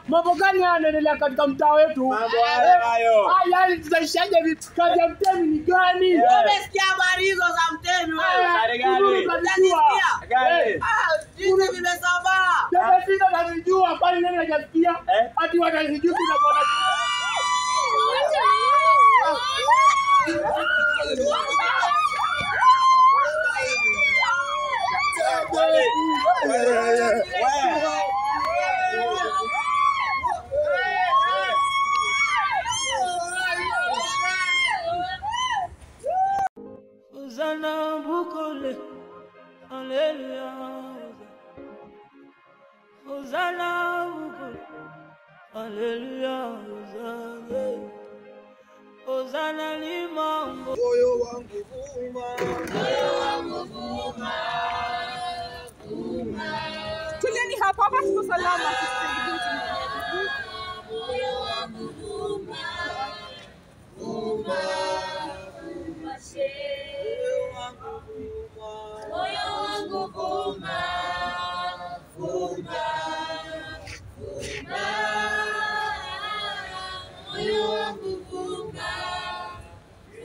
Mambo gani yanaendelea katika mtaa wetu? Mambo hayo. Haya, tutaishaje vitu? Kazi ya mtemi ni gani? Umesikia habari hizo za mtemi wewe? Habari gani? Gani? Jinsi vimesambaa. Sasa sisi tunajua kwani nani hajasikia? Hadi watajijua tunapoona. Hosanna Bukole, Hallelujah. Hosanna Bukole, Hallelujah. Hosanna, Hosanna limango. Moyo wangu vuma, moyo wangu vuma, vuma. Tulieni hapa, hapa tuko salama. Moyo wangu vuma, vuma, vuma she. Moyo wangu vuma, vuma, vuma. Moyo wangu vuma,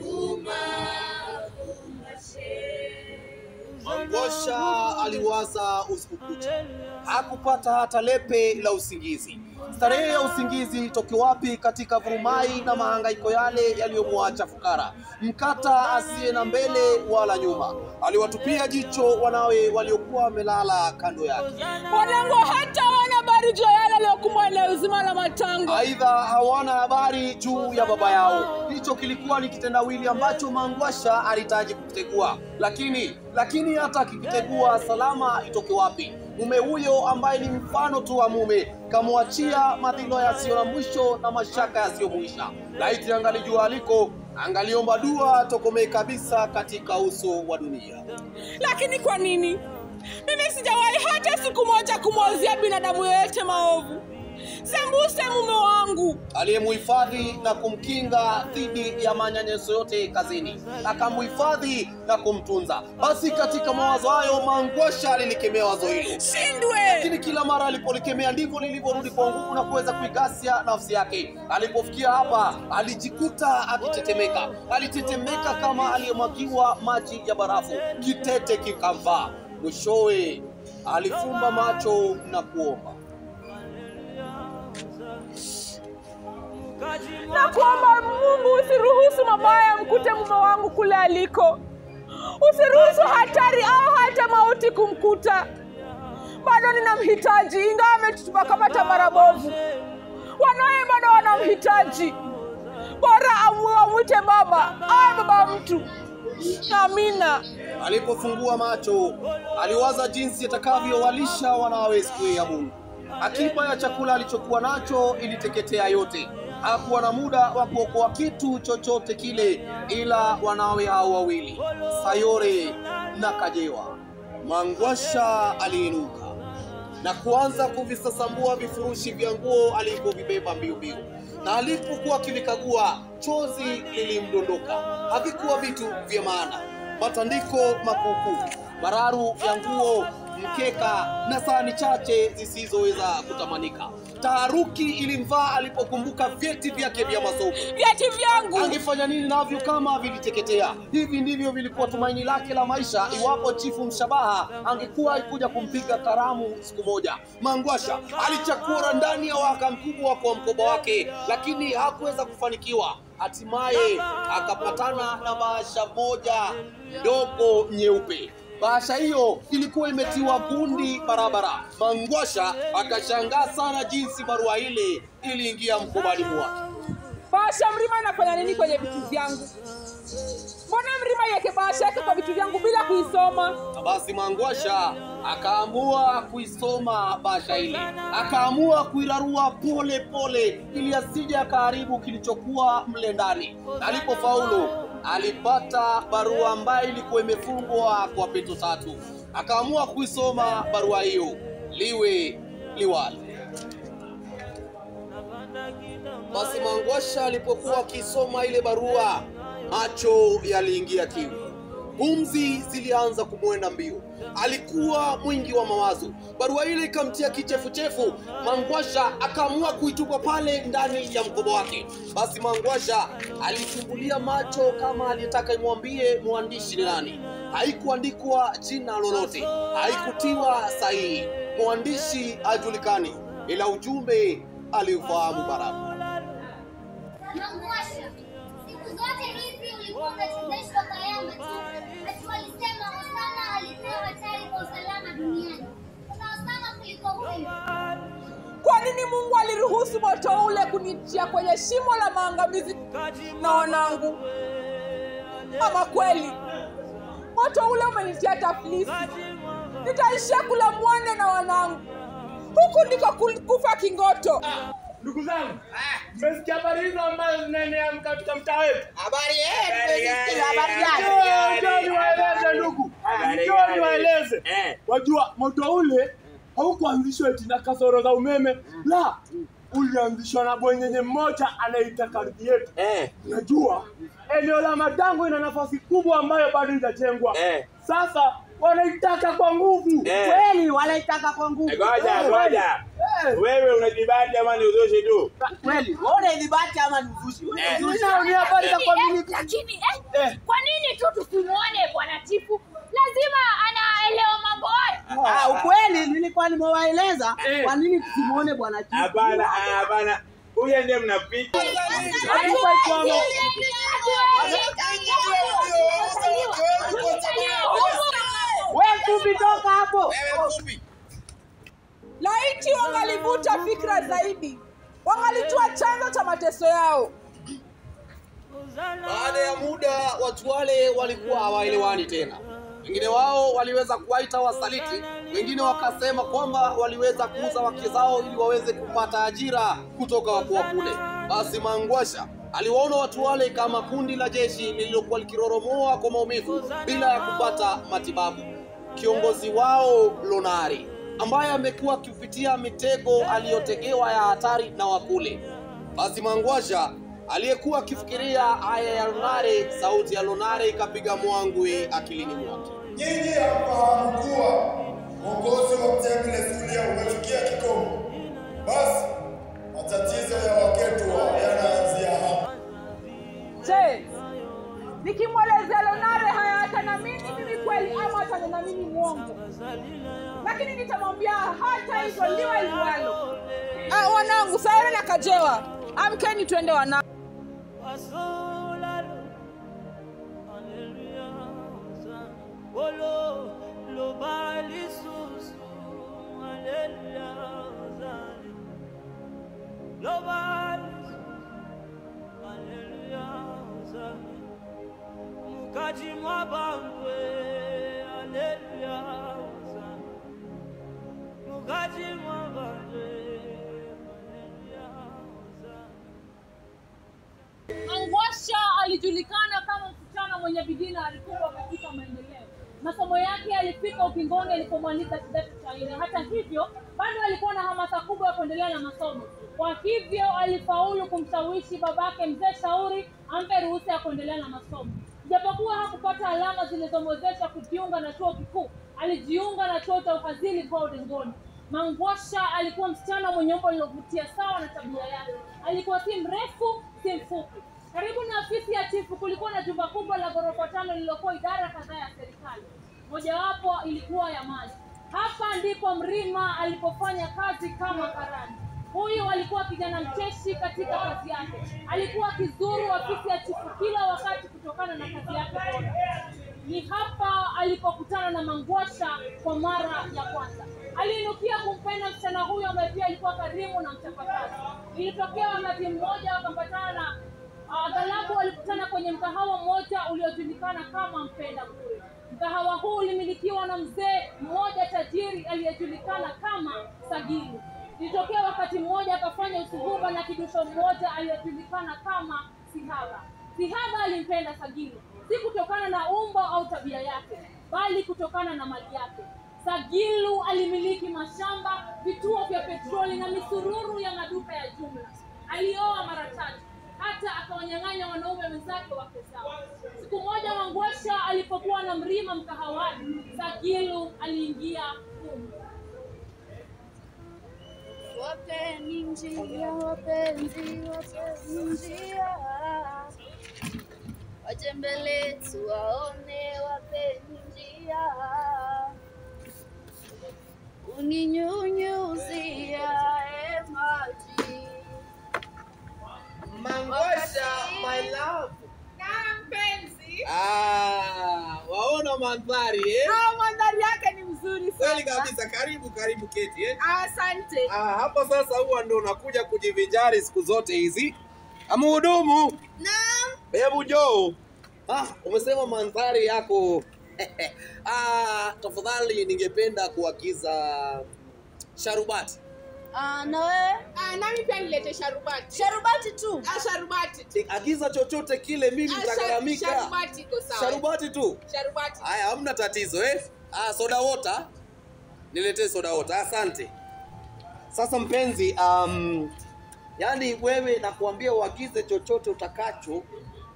vuma, vuma she. Mangwasha aliwaza usiku kucha, hakupata hata lepe la usingizi. Starehe ya usingizi itoke wapi katika vurumai na mahangaiko yale yaliyomwacha fukara, mkata asiye na mbele wala nyuma? Aliwatupia jicho wanawe waliokuwa wamelala kando yake. Wanangu hata wana habari juu ya yale aliyokumbwa eneo zima la matango. Aidha hawana habari juu ya baba yao. Hicho kilikuwa ni kitendawili ambacho Mangwasha alihitaji kukitegua, lakini hata akikitegua salama itoke wapi? Mume huyo ambaye ni mfano tu wa mume kamwachia madhilo yasiyo na mwisho na mashaka yasiyomwisha. Laiti angalijua aliko, angaliomba dua tokomee kabisa katika uso wa dunia. Lakini kwa nini mimi sijawahi hata siku moja kumwazia binadamu yeyote maovu? Sembuse mume wangu aliyemuhifadhi na kumkinga dhidi ya manyanyaso yote kazini, akamuhifadhi na kumtunza. Basi katika mawazo hayo Mangwasha alilikemea wazo hilo. Shindwe! Lakini kila mara alipolikemea ndivyo lilivyorudi kwa nguvu na kuweza kuigasia nafsi yake. Alipofikia hapa alijikuta akitetemeka. Alitetemeka kama aliyemwagiwa maji ya barafu. Kitete kikamvaa. Mwishowe alifumba macho na kuomba. Na kuomba Mungu usiruhusu mabaya mkute mume wangu kule aliko. Usiruhusu hatari au hata mauti kumkuta. Bado ninamhitaji, ingawa ametutupa kama tambara bovu. Wanawe bado wanamhitaji. Bora amwite baba, awe baba mtu. Amina. Alipofungua macho, aliwaza jinsi atakavyowalisha wanawe siku ya Mungu. Akiba ya chakula alichokuwa nacho iliteketea yote. Hakuwa na muda wa kuokoa kitu chochote kile ila wanawe hao wawili, Sayore na Kajewa. Mangwasha aliinuka na kuanza kuvisasambua vifurushi vya nguo alivyovibeba mbio mbio, na alipokuwa akivikagua chozi lilimdondoka. Havikuwa vitu vya maana: matandiko makuku, mararu ya nguo, mkeka na sahani chache zisizoweza kutamanika. Taharuki ilimvaa alipokumbuka vyeti vyake vya masomo. Vyeti vyangu! Angefanya nini navyo kama viliteketea? Hivi ndivyo vilikuwa tumaini lake la maisha iwapo Chifu Mshabaha angekuwa alikuja kumpiga karamu siku moja. Mangwasha alichakura ndani ya waka mkubwa kwa mkoba wake, lakini hakuweza kufanikiwa. Hatimaye akapatana na bahasha moja ndogo nyeupe. Bahasha hiyo ilikuwa imetiwa gundi barabara. Mangwasha akashangaa sana jinsi barua ile iliingia mkobani mwake. Bahasha Mrima anafanya nini kwenye vitu vyangu? Mbona Mrima yeke bahasha yake kwa vitu vyangu bila kuisoma? Basi Mangwasha akaamua kuisoma bahasha ile. Akaamua kuirarua pole pole ili asije akaharibu kilichokuwa mle ndani. Alipofaulu alipata barua ambayo ilikuwa imefungwa kwa pete tatu. Akaamua kuisoma barua hiyo, liwe liwalo. Basi Mangwasha alipokuwa akisoma ile barua, macho yaliingia kiu. Pumzi zilianza kumwenda mbio, alikuwa mwingi wa mawazo. Barua ile ikamtia kichefuchefu. Mangwasha akaamua kuitupa pale ndani ya mkoba wake. Basi Mangwasha alichungulia macho kama aliyetaka imwambie mwandishi ni nani. Haikuandikwa jina lolote, haikutiwa sahihi, mwandishi hajulikani, ila ujumbe aliufahamu barabara. Mangwasha, siku zote hizi ulikuwa unachezeshwa kayamba tu. Ati walisema Osama alikuwa hatari kwa usalama duniani. Kuna Osama kuliko huyu. Kwa nini Mungu aliruhusu moto ule kunitia kwenye shimo la maangamizi na wanangu? Ama kweli moto ule umenitia taflisi, nitaishia kula mwane na wanangu. Huku ndiko kufa kingoto. Ndugu zangu, mmesikia habari hizo ambazo zinaenea katika mtaa wetu? Habari tumesikia habari gani? Njoo niwaeleze ndugu, njoo niwaeleze. Wajua moto ule haukuanzishwa eti na kasoro za umeme, la, ulianzishwa na bwenyenye mmoja anaitaka ardhi yetu. Unajua eneo la Madango ina nafasi kubwa ambayo bado haijajengwa. Sasa wanaitaka kwa nguvu. Kweli wanaitaka kwa nguvu. Ngoja, ngoja. Wewe unajibati ama ni uzushi tu? Kweli, wewe unaidhibati ama ni uzushi? Wewe ni uzushi. Ni habari za kuaminika. Lakini kwa nini tu tusimuone bwana chifu? Lazima anaelewa mambo haya. Ah, ukweli nilikuwa nimewaeleza kwa nini tusimuone bwana chifu. Hapana, hapana. Huyu ndiye mnafiki. Wewe mfupi toka hapo. Wewe mfupi. Laiti wangalivuta fikra zaidi, wangalijua chanzo cha mateso yao. Baada ya muda, watu wale walikuwa hawaelewani tena. Wengine wao waliweza kuwaita wasaliti, wengine wakasema kwamba waliweza kuuza wake zao ili waweze kupata ajira kutoka wakuu wa kule. Basi Mangwasha aliwaona watu wale kama kundi la jeshi lililokuwa likiroromoa kwa maumivu bila ya kupata matibabu. Kiongozi wao Lonari, ambaye amekuwa akipitia mitego aliyotegewa ya hatari na wakule. Basi Mangwasha aliyekuwa akifikiria haya ya Lonare, sauti ya Lonare ikapiga mwangwi akilini mwake. Nyinyi hamfahamu kuwa uongozi wa Mtemi Lesulia umefikia kikomo. Basi matatizo ya Waketwa yanaanzia hapa. Je, nikimwelezea Lonare haya atanamini mimi kweli ama atanamini mwongo? Lakini nitamwambia hata hivyo liwe liwalo. Wanangu, Sayari na Kajewa, amkeni twende wanangu. Mangwasha alijulikana kama msichana mwenye bidii na alikuwa katika maendeleo. Masomo yake yalifika ukingoni alipomaliza kidato cha nne. Hata hivyo, bado alikuwa na hamasa kubwa ya kuendelea na masomo. Kwa hivyo alifaulu kumshawishi babake mzee Shauri ampe ruhusa ya kuendelea na masomo. Japokuwa hakupata alama zilizomwezesha kujiunga na chuo kikuu, alijiunga na chuo cha uhazili kwa Udengoni. Mangwasha alikuwa msichana mwenye umbo lilovutia sawa na tabia yake. Alikuwa si mrefu, si mfupi. Karibu na ofisi ya chifu kulikuwa na jumba kubwa la ghorofa 5 lililokuwa idara kadhaa ya serikali. Mojawapo ilikuwa ya maji. Hapa ndipo Mrima alipofanya kazi kama karani. Huyu alikuwa kijana mcheshi katika kazi yake. Alikuwa akizuru ofisi ya chifu kila wakati kutokana na kazi yake bora. Ni hapa alipokutana na Mangwasha kwa mara ya kwanza. Aliinukia kumpenda msichana huyo ambaye pia alikuwa karimu na mchapakazi. Ilitokea wakati mmoja wakampatana na aghalabu walikutana kwenye mkahawa mmoja uliojulikana kama Mpenda Bure. Mkahawa huu ulimilikiwa na mzee mmoja tajiri aliyejulikana kama Sagilu. Ilitokea wakati mmoja akafanya usuhuba na kidusho mmoja aliyejulikana kama Sihaba. Sihaba alimpenda Sagilu, si kutokana na umbo au tabia yake, bali kutokana na mali yake. Sagilu alimiliki mashamba, vituo vya petroli na misururu ya maduka ya jumla. Alioa mara 3. Hata Hata akawanyang'anya wanaume wenzake wake zao. Siku moja Mangwasha alipokuwa na Mrima mkahawani, Sagilu aliingia humo. Wapeni njia, wapenzi, wapeni njia, waje mbele tuwaone, wapeni njia, uninyunyuzia maji. Mangwasha, my love. Naam mpenzi. Ah, waona mandhari eh? Ah, mandhari yake ni mzuri sana. Kweli kabisa, karibu karibu keti eh? Asante. Ah, hapa sasa huwa ndo unakuja kujivinjari siku zote hizi. Mhudumu. Naam. Hebu njoo. Ah, umesema mandhari yako. Ah, tafadhali ningependa kuagiza sharubati. Ah, na wewe? Ah, nami pia nilete sharubati. Sharubati tu. Ah, sharubati tu. Agiza chochote kile, mimi nitagharamika. Sharubati iko sawa. Sharubati tu. Sharubati. Haya, hamna tatizo eh? Ah, soda water. Niletee soda water. Asante. Sasa mpenzi, yani wewe nakuambia uagize chochote utakacho,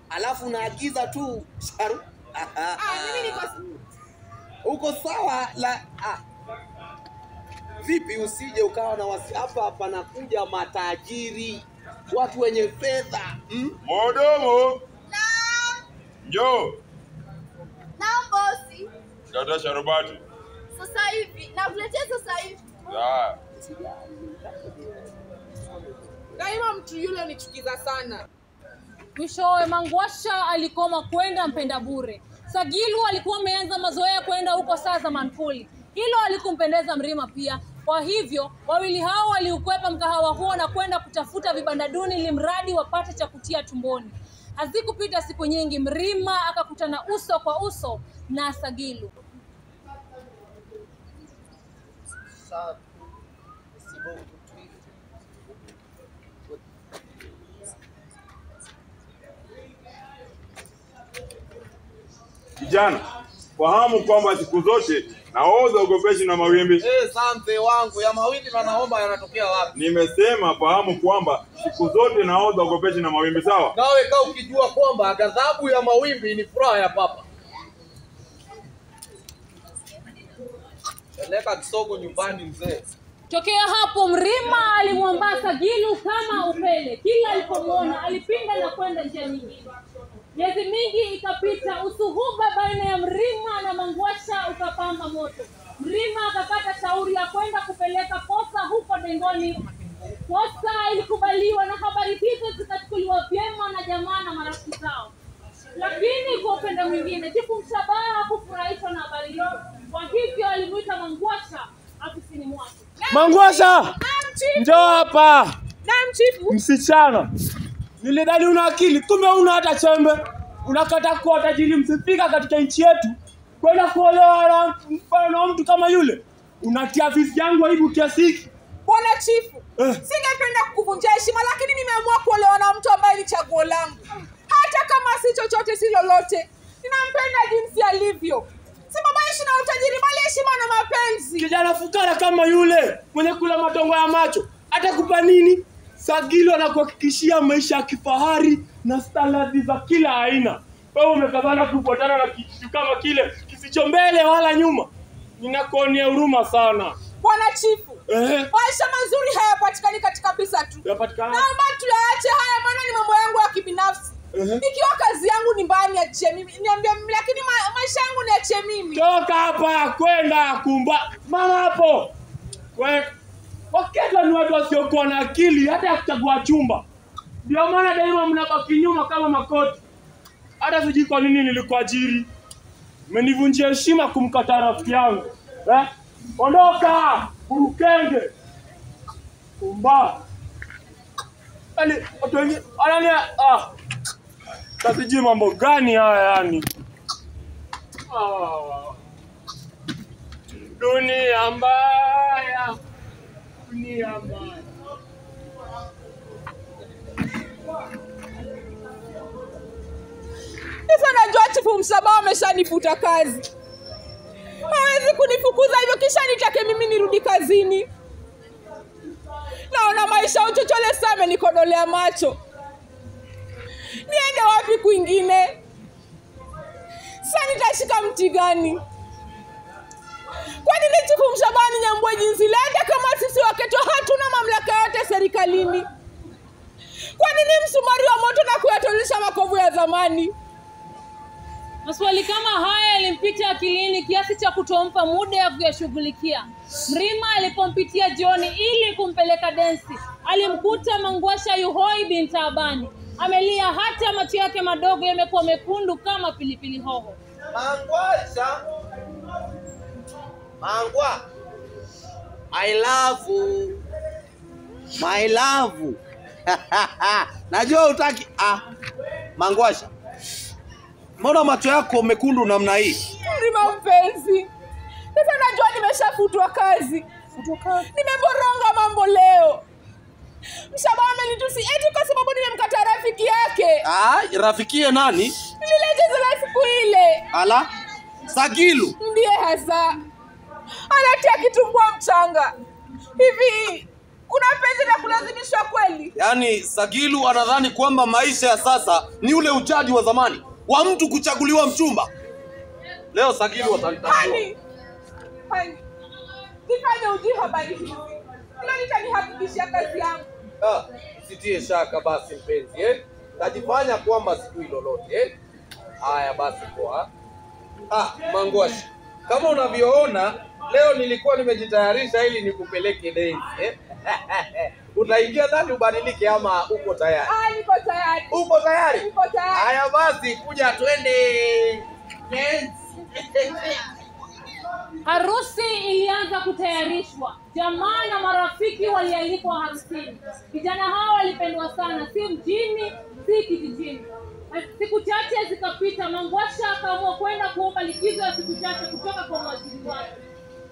alafu naagiza tu sharu. Ah, mimi niko uko sawa la ah. Vipi usije ukawa na wasi hapa panakuja matajiri, watu wenye fedha. Mhudumu. Naam. Njoo. Naam bosi. Tata sharubati. Sasa hivi nakuletea sasa hivi. Sawa. Daima mtu yule unichukiza sana. Mwishowe Mangwasha alikoma kwenda mpenda bure. Sagilu alikuwa ameanza mazoea kwenda huko saa za mankuli. Hilo alikumpendeza Mrima pia. Kwa hivyo wawili hao waliukwepa mkahawa huo na kwenda kutafuta vibanda duni ili mradi wapate cha kutia tumboni. Hazikupita siku nyingi, Mrima akakutana uso kwa uso na Sagilu. Kijana, fahamu kwamba siku zote nahodha ugopeshi na mawimbi. Sante wangu, ya mawimbi manaomba yanatokea wapi? Nimesema fahamu kwamba siku zote nahodha ugopeshi na mawimbi, sawa? Nawe kaa ukijua kwamba ghadhabu ya mawimbi ni furaha ya papa. Peleka kisogo nyumbani mzee. Tokea hapo Mrima alimwambaa Sagilu kama upele. Kila alipomwona alipinda na kwenda njia nyingine. Miezi mingi ikapita, usuhuba baina ya Mrima na Mangwasha ukapamba moto. Mrima akapata shauri ya kwenda kupeleka posa huko Dengoni. Posa ilikubaliwa na habari hizo zikachukuliwa vyema na jamaa na marafiki zao. Lakini kwa upande mwingine, Chifu Mshabaha hakufurahishwa na habari hiyo. Kwa hivyo alimuita Mangwasha afisini mwake. Mangwasha, njoo hapa. Naam chifu. Msichana, nilidhani una akili, kumbe una hata chembe. Unakataa kuwa tajiri msifika katika nchi yetu, kwenda kuolewa na mfano wa mtu kama yule. Unatia afisi yangu aibu kiasi hiki. Bwana chifu, singependa kukuvunjia heshima, lakini nimeamua kuolewa na mtu ambaye ni chaguo langu. Hata kama si chochote si lolote, ninampenda jinsi alivyo. Si babaishi na utajiri, bali heshima na mapenzi. Kijana fukara kama yule mwenye kula matongo ya macho atakupa nini? Sagilu anakuhakikishia maisha ya kifahari na staladhi za kila aina. Wewe umekazana kufuatana na kitu kama kile kisicho mbele wala nyuma. Ninakuonea huruma sana Bwana chifu. Maisha mazuri hayapatikani katika pesa tu. Yapatikana. Naomba tuyaache haya, maana ni mambo yangu ya kibinafsi. Ikiwa kazi yangu ni mbaya niachie mimi, niambie mimi, lakini maisha yangu niachie mimi. Toka hapa kwenda kumba. Mama hapo. Waketwa ni watu wasiokuwa na akili hata ya kuchagua chumba. Ndio maana daima mnabaki nyuma kama makoti. Hata sijui kwa nini nilikuajiri. Umenivunjia heshima kumkataa rafiki yangu. Eh? Ondoka, burukenge. Kumba. Yaani watu wengi wanani ah. Sasa sijui mambo gani haya yani. Ah. Dunia mbaya. Dunia mbaya. Sasa najua Chifu Mshabaha ameshanifuta kazi. Hawezi kunifukuza hivyo kisha nitake mimi nirudi kazini. Naona maisha uchochole sana amenikodolea macho. Niende wapi kwingine? Sasa nitashika mti gani? Kwa nini Chifu Mshabani Nyambwe jinsi lete kama sisi Waketwa hatuna mamlaka yote serikalini? Kwa nini msumari wa moto na kuyatolisha makovu ya zamani? Maswali kama haya yalimpita akilini kiasi cha kutompa muda ya kuyashughulikia. Mrima alipompitia jioni ili kumpeleka densi, alimkuta Mangwasha yuhoi bin Taabani. Amelia hata macho yake madogo yamekuwa mekundu kama pilipili hoho. Mangwasha. Mangwa. I love you. My love. Najua utaki. Mangwasha. Mbona macho yako mekundu namna hii? Mrima mpenzi, sasa najua nimeshafutwa kazi. Nimeboronga mambo leo. Mshabaha amenitusi eti kwa sababu nimemkataa rafiki yake. Rafikie nani? Lile chezo la siku ile. Ala, Sagilu. Ndiye hasa. Anatia kitumbua mchanga. Hivi kuna penzi la kulazimishwa kweli? Yaani Sagilu anadhani kwamba maisha ya sasa ni ule ujaji wa zamani wa mtu kuchaguliwa mchumba. Leo Sagilu atanitambua. Hani. Nifanye ujui habari hizi. Hilo litanihakikishia kazi yangu. Usitie shaka basi mpenzi, eh? Tajifanya kwamba sijui lolote, eh? Haya basi poa. Mangwashi, kama unavyoona leo nilikuwa nimejitayarisha ili nikupeleke dance, eh? Utaingia ndani ubadilike ama uko tayari? Niko tayari. Uko tayari? Niko tayari. Haya basi kuja twende dance. Harusi ilianza kutayarishwa. Jamaa na marafiki walialikwa harusini. Vijana hawa walipendwa sana, si mjini, si kijijini. Siku chache zikapita, Mangwasha akaamua kwenda kuomba likizo ya siku chache kutoka kwa mwajiri wake.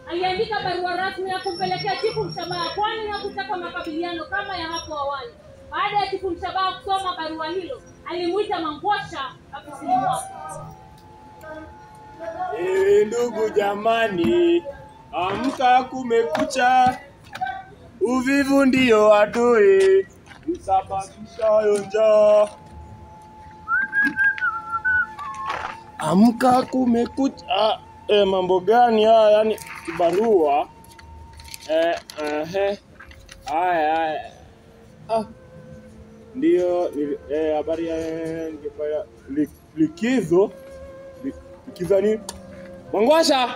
Aliandika barua rasmi ya kumpelekea Chifu Mshabaha, kwani hakutaka makabiliano kama ya hapo awali. Baada ya Chifu Mshabaha kusoma barua hilo, alimuita Mangwasha afisini mwake. Ndugu jamani, amka kumekucha. Uvivu ndio adui usababishayo njaa. Amka kumekucha. Mambo gani haya? Yani barua. Haya. Ndio habari ya likizo. Likizo ni Mangwasha.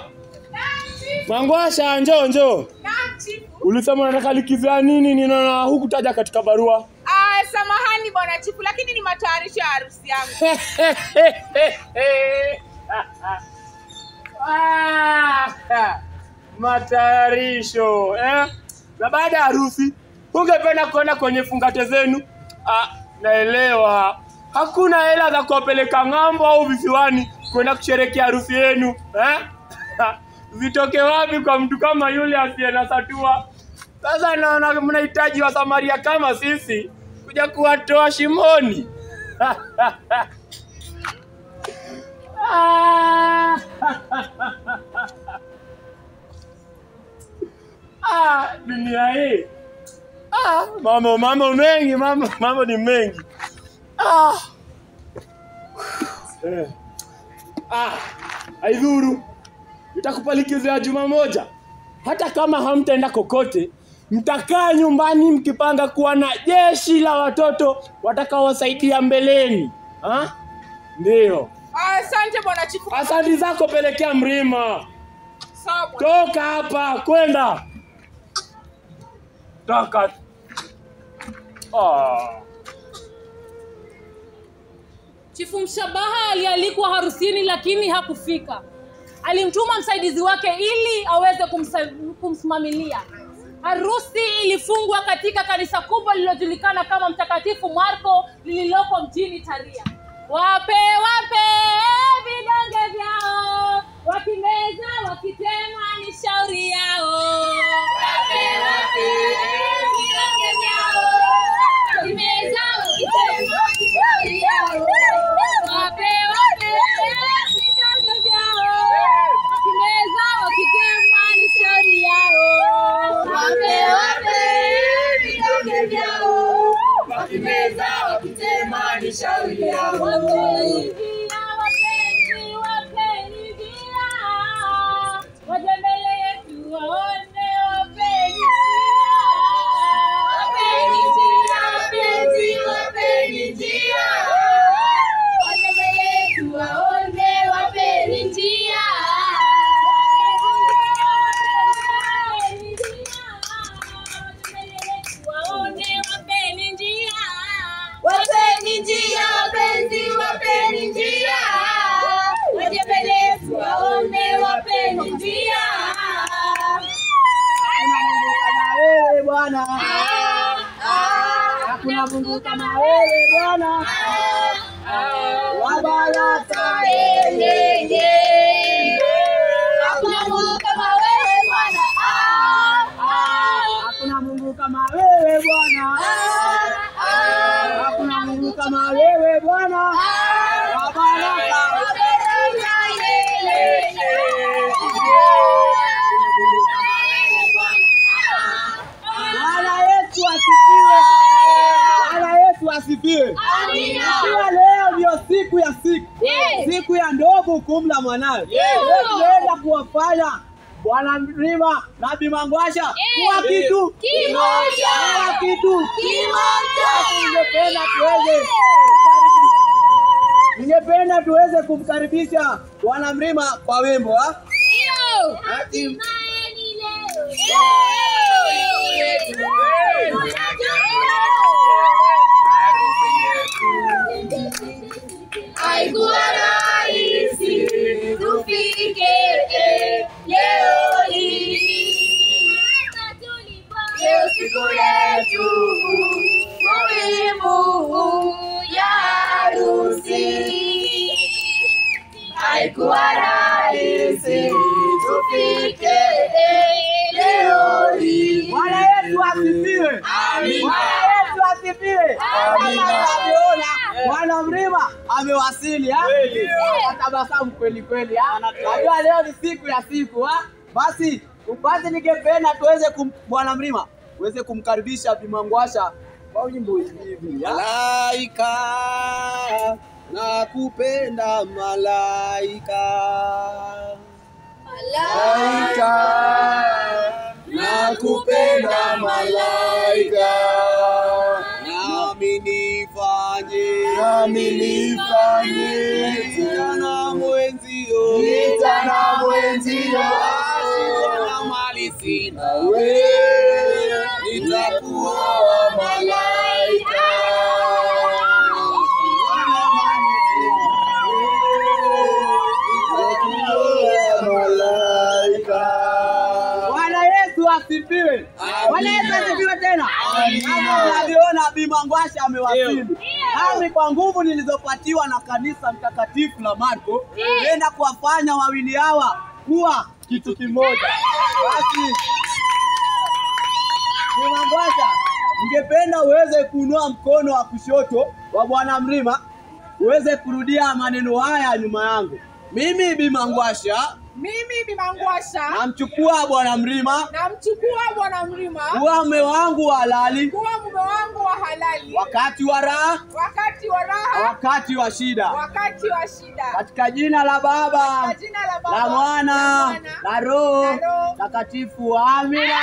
Mangwasha, njoo njoo. Naam chifu. Ulisema unataka likizo ya nini? Ninaona hukutaja katika barua. Samahani bwana chifu, lakini ni matayarisho ya harusi yangu. Matayarisho, eh? Na baada ya harusi ungependa kwenda kwenye fungate zenu? Naelewa. Hakuna hela za kuwapeleka ng'ambo au visiwani kwenda kusherehekea harusi yenu, eh? Zitoke wapi kwa mtu kama yule asiye na satua? Sasa naona mnahitaji wa Samaria kama sisi kuja kuwatoa shimoni. Dunia hii. Mambo mengi, mambo ni mengi. Haidhuru. Nitakupa likizo ya juma moja. Hata kama hamtaenda kokote, mtakaa nyumbani mkipanga kuwa na jeshi la watoto watakaowasaidia mbeleni. Ndio. Asante bwana chifu. Asante zako pelekea Mrima. Sawa bwana. Toka hapa kwenda. Toka. Chifu Mshabaha alialikwa harusini lakini hakufika. Alimtuma msaidizi wake ili aweze kumsimamilia. Harusi ilifungwa katika kanisa kubwa lililojulikana kama Mtakatifu Marko lililoko mjini Taria. Wape wape vidonge vyao, wakimeza wakitema ni shauri yao. Wape wape vidonge vyao, wakimeza wakitema ni shauri yao. Wape wape vidonge vyao, wakimeza wakitema ni shauri yao. Wape wape vidonge vyao, wakimeza wakitema ni shauri yao. Wapeni njia, wapenzi, wapeni njia. Waje mbele yetu waone, wapeni njia. Wapeni njia, wapenzi, wapeni njia. Waje mbele yetu waone, wapeni njia. Wapeni njia, waje mbele yetu waone, wapeni njia. Wapeni njia, wapenzi, wapeni njia. Waje mbele yetu waone, wapeni njia. Wewe Bwana, hakuna Mungu kama wewe Bwana. Wa baraka Yeye. Hakuna Mungu kama wewe Bwana. Hakuna Mungu kama wewe Bwana. Hakuna Mungu kama wewe Bwana. Wa baraka. Wa baraka yeye. Bwana Yesu asifiwe. Bwana Yesu asifiwe. Amina. Ikiwa leo ndio siku ya siku, Yes. siku ya ndovu kumla mwanawe, leo tunaenda kuwafanya Bwana Mrima na Bi Mangwasha kuwa kitu Kimoja. kuwa kitu Kimoja. Ningependa tuweze kumkaribisha Bwana Mrima kwa wimbo ha? Hatimaye ni leo. Haikuwa rahisi tufike leo hii. Leo siku yetu muhimu ya harusi. Haikuwa rahisi tufike leo hii. Bwana Yesu asifiwe. Amina. Bwana Yesu asifiwe. Kama tunavyoona Bwana Mrima amewasili ha? Anatabasamu kweli kweli ha? Najua leo ni siku ya siku ha? Basi ningependa tuweze Bwana Mrima uweze kumkaribisha Bi Mangwasha kwa wimbo hivi ha? Malaika, nakupenda malaika. Malaika, nakupenda malaika. Nami nifanye, nami nifanye, nita na mwenzio, nita na mwenzio, na mali sina we, nitakuoa malaika. Bwana Yesu asifiwe. Bwana Yesu asifiwe tena. Kama unavyoona Bi Mangwasha amewasili. Nami kwa nguvu nilizopatiwa na kanisa mtakatifu la Marko, nenda kuwafanya wawili hawa kuwa kitu kimoja. Basi Bi Mangwasha, ningependa uweze kuinua mkono wa kushoto wa Bwana Mrima, uweze kurudia maneno haya nyuma yangu. Mimi Bi Mangwasha Mimi Bi Mangwasha namchukua Bwana Mrima namchukua Bwana Mrima kuwa mume wangu wa halali kuwa mume wangu wa halali wakati wa raha wakati wa na raha wakati wa shida, wakati wa shida, katika jina la Baba katika jina la Baba la Mwana la Mwana la Roho na Roho Takatifu. Amina.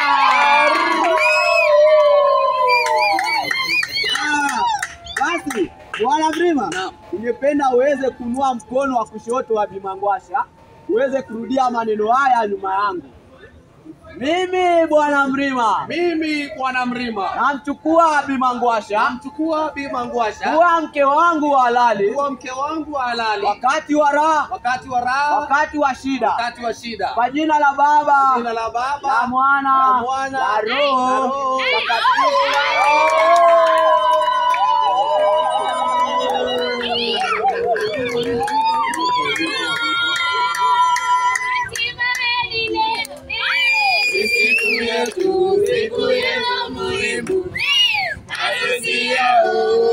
Basi Bwana Mrima, ningependa uweze kunua mkono wa kushoto wa Bi Mangwasha uweze kurudia maneno haya nyuma yangu. Mimi Bwana Mrima Mimi Bwana Mrima namchukua Bi Mangwasha namchukua Bi Mangwasha kuwa mke wangu wa halali kuwa mke wangu wa halali wakati wa raha wakati wa raha wakati wa shida, wakati wa shida, kwa jina la Baba jina la Baba la Mwana la Mwana la la Roho Roho Siku yetu, siku yetu muhimu, harusi yao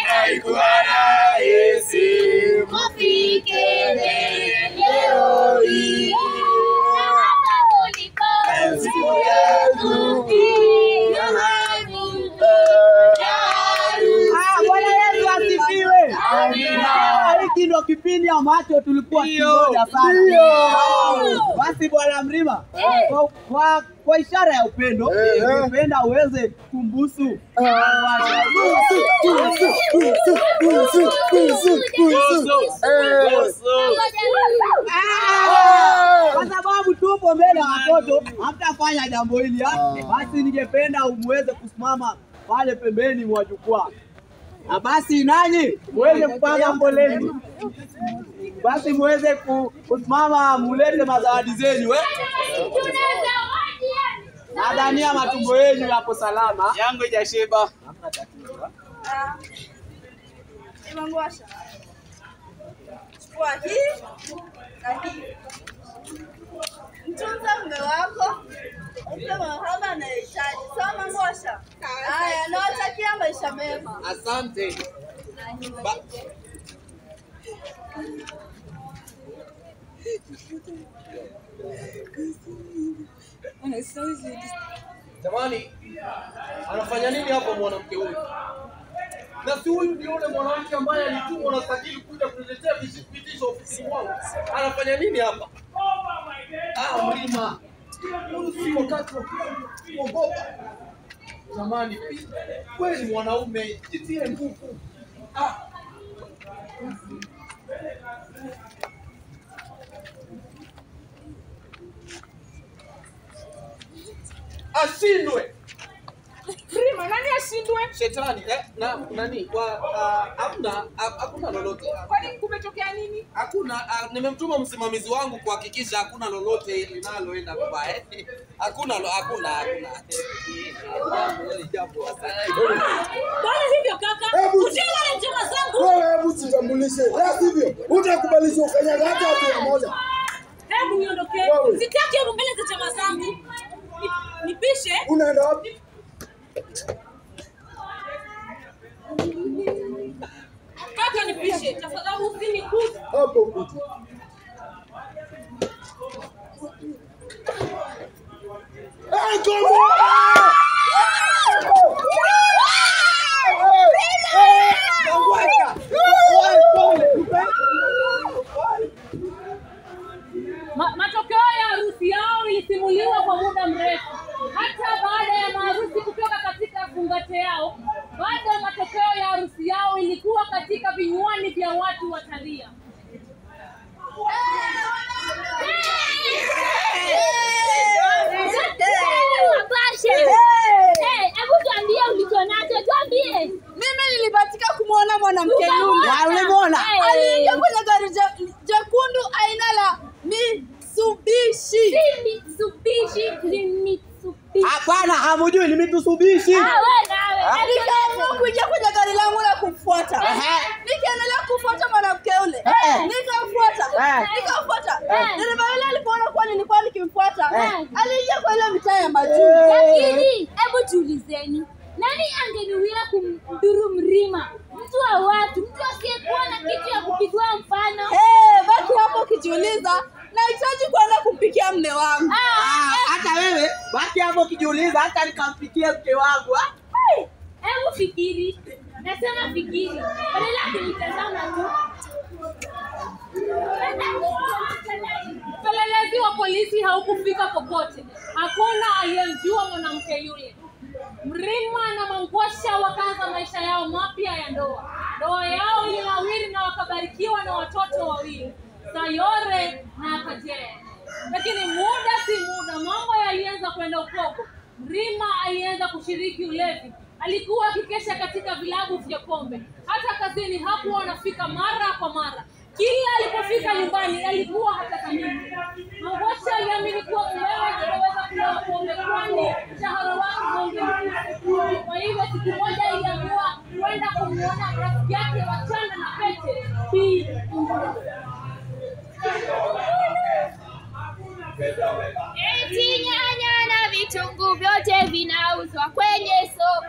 haikuwa rahisi, tufike leo hii. Siku yetu ya harusi. Ah, Bwana ndio kipindi ambacho tulikuwa tukingoja sana. Basi Bwana Mrima, kwa ishara ya upendo, ningependa uweze kumbusu. Kwa sababu tupo mbele ya watoto, hamtafanya jambo hili. Basi ningependa muweze kusimama pale pembeni mwa jukwaa. Na basi nanyi muweze kupanga foleni. Basi muweze kusimama mulete mazawadi zenu. Nadhania matumbo yenu yapo salama. Yangu haijashiba. Mangwasha. Chukua hii na hii. Mtunza mume wako, umpe mahaba anayehitaji. Sawa Mangwasha? Haya, nawatakia maisha mema. Asante. Jamani, anafanya nini hapa mwanamke huyu? Na si huyu ndio yule mwanamke ambaye alitumwa na Sajili kuja kuniletea vitisho ofisini mwangu. Anafanya nini hapa? Mrima. Huyu si wakati wa kuogopa. Jamani, kweli mwanaume, jitie nguvu. Ashindwe. Mrima, nani ashindwe? Shetani, na nani? Hamna, hakuna lolote. Kwani kumetokea nini? Hakuna, nimemtuma msimamizi wangu kuhakikisha hakuna lolote linaloenda vibaya. Hakuna. Jambo, asante. Bwana hivyo kaka, ujinga ni njema zangu. Wewe hebu jitambulishe. La sivyo, utakubalishwa ukanyaga hata hatua moja. Hebu niondoke. Sitaki hapo mbele za chama zangu. Nipishe. Unaenda wapi? Kaka nipishe, tafadhali usinikute. Hapo kuti. Matokeo ya harusi yao ilisimuliwa kwa muda mrefu. Hata baada ya maharusi kutoka katika fungate yao, baada ya matokeo ya harusi yao ilikuwa katika vinywani vya watu wa Taria. Hebu tuambie ulichonacho, tuambie. Mimi nilibahatika kumuona mwanamke yule. Ulimuona? Aliingia kwenye gari jekundu aina la Mitsubishi. Si Mitsubishi, ni Mitsubishi. Hapana, hamujui ni Mitsubishi. Wewe nawe. Nikaamua kuingia kwenye gari langu na kumfuata. Nikaendelea kufuata mwanamke yule. Nikamfuata. Nikamfuata. Dereva yule alipoona kuwa nilikuwa nikimfuata, aliingia kwa ile mitaa ya majuu. Lakini hebu tuulizeni, nani angenuia kumdhuru Mrima? Mtu wa watu, mtu asiyekuwa na kitu ya kupigwa mfano. Baki hapo ukijiuliza, nahitaji kwenda kumpikia mume wangu. Hata wewe baki hapo ukijiuliza, hata nikampikia mke wangu. Hebu fikiri. Nasema fikiri. Badala ya kunitazama tu. Upelelezi wa polisi haukufika popote. Hakuna aliyemjua mwanamke yule. Mrima na Mangwasha wakaanza maisha yao mapya ya ndoa. Ndoa yao ilinawiri na wakabarikiwa na watoto wawili, Sayore na Akajea. Lakini muda si muda, mambo yalianza kwenda ukoko. Mrima alianza kushiriki ulevi. Alikuwa akikesha katika vilabu vya pombe. Hata kazini hakuwa anafika mara kwa mara. Kila alipofika nyumbani alikuwa hatakamiki. Mangwasha aliamini kuwa mumewe angeweza kulewa pombe kwani mshahara wake haungemruhusu. Kwa hivyo siku moja aliamua kwenda kumuona rafiki yake wa chanda na pete, Bi Eti nyanya na vitunguu vyote vinauzwa kwenye soko.